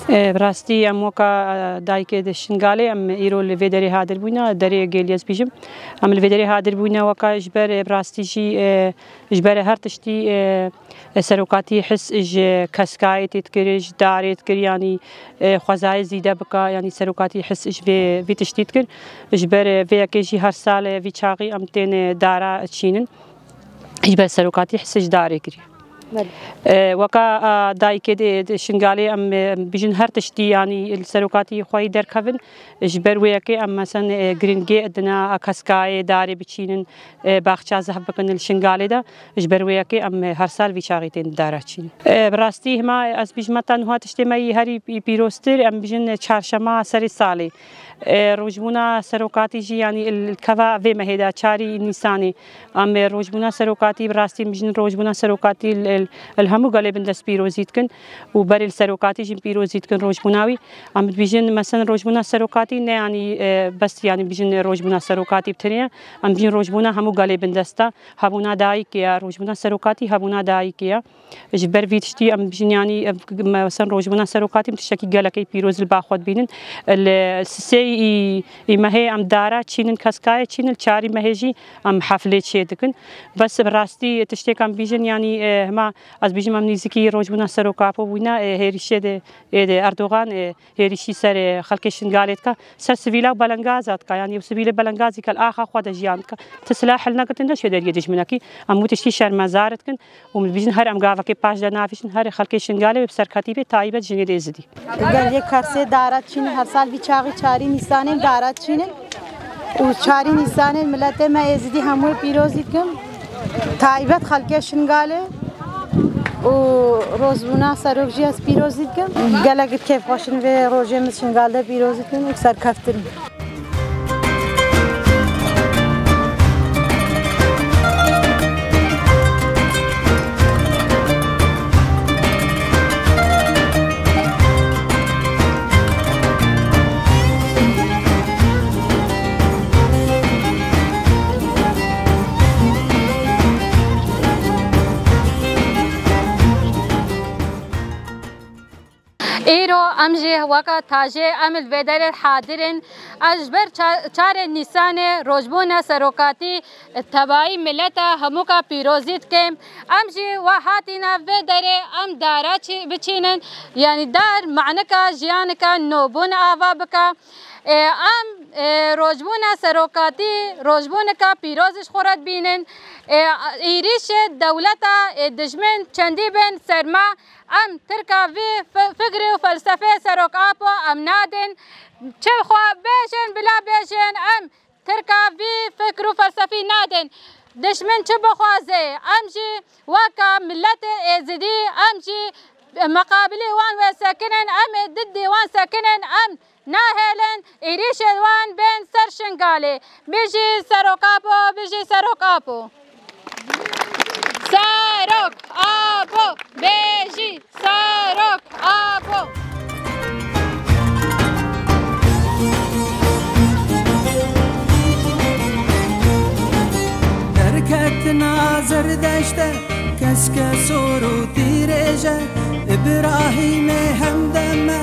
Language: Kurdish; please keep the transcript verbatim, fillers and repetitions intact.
E, bi rastî em weka, e, dayikê di Şingalê em îro li vê derê hadir bûyne, derê Gêliyê ez bîjim. Em li vê derê hadir bûyne weka ji ber, e, bi rastî jî, e, ji ber her tiştî, e, e, serokatî his ji keskayê tê dikir, ji darê dikir, yanî, e, xwezayê zîde bika, yanî serokatî his ji vê, vê tiştî dikir. Ji ber, e, vê yekê jî her sal, e, vî çaxî em tên, e, dara çînin. Ji ber serokatî his ji darê kiriye. Belê. E, weka, a, dayikê di, di Şingalê em, e, bijin her tiştî, yanî li serokatî xwe yî derkevin. Ji ber wê yekê em mesen, e, giringê dina, a, keskayê darê biçînin, e, baxça zehf bikin li Şingalê de. Ji ber wê yekê em, e, her sal vî çaxî tên dara çînin. E, bi rastî hima ez bijim heta niha tiştê me yî herî pî-, pîroztir, em bijin çarşema serê salê. E, rojbûna serokatî jî, yanî li keva vê mehê de, çarî Nîsanê. Em ê rojbûna serokatî, bi rastî em bijîn rojbûna serokatî li, li, li hemû gelê bindest pîrozî dikin û berê li serokatî jî pîrozî dikin rojbûna wî. Em dibêjin, mesen rojbûna serokatî ne, yanî, e, bes, yanî bijîn rojbûna serokatî bi tenê ye. Em bijîn rojbûna hemû gelê bindest e. Hebûna dayikê ye, rojbûna serokatî hebûna dayikê ye. Ji ber vî tiştî em bijîn, yanî, ev, mesen rojbûna serokatî em tiştekî gelekî pîroz li ba xwe dibînin. Li sisê î, î mehê em dara çînin, keskayê çînin, li çarî mehê jî em heflê çê dikin. Bes bi rastî tiştêk em bîjin, yanî, e, hema ez bîjim em nîzikî rojbûna Serok Apo bûyne, e, hêrîşê de, ê de Erdogan, e, hêrîşî ser, e, xelkê Şingalê dike, ser sivîla û belengaza dike, yanî ew sivîlê belengazî ke li axa xwe de jiyan dike. Ti silah hil negitin de şê deriyê dijminekî. Em wî tiştî şermezar dikin û em dibîjin her em gavekê paş de navêjin, her xelkê Şingalê wê bi serketî bê, taybet jinê Êzidî. Gelê Kersê dara çînin, her sal vî çaxî çarî Nîsanê dara çînin û çarî Nîsanê miletê me Êzidî hemû pîrozî dikim. Taybet xelkê Şingalê û rojbûna Serok jî ez pîrozî dikim. Gelek kêfxweş in vê rojê min Şingal de pîrozî dikim û serkeftin. Îro em jî weka tajê em li vê derê hadir in. Ez ji ber ça-, çarê Nîsanê rojbûna serokatî tebayî mileta hemûka pîrozî dikim. Em jî we hatîne vê derê em dara çî-, biçînin. Yanî dar manika jiyanika nobûn ava bika. Ê, em, ê, rojbûna serokatî, rojbûnika pîroz ji xwe re dibînin. Ê, êrîşê dewleta, ê, dijmin çendî bên ser me, em tirka vî fi-, fikrî û felsefê Serok Apo em nadin. Çi xwe bêjin, bila bêjin, em tirka vî fikr û felsefî nadin. Dijmin çi bixwaze, em jî weke miletê Êzidî, em jî meqabilî wan wê sekinin, em ê didî wan sekinin, em nahêlin êrîşên wan bên ser Şingalê. Bijî Serok Apo, bijî Serok Apo. Serok Apo, bijî Serok Apo. Derketina Zerdeşte keske sor û tîrêje, Îbrahîmê hemdeme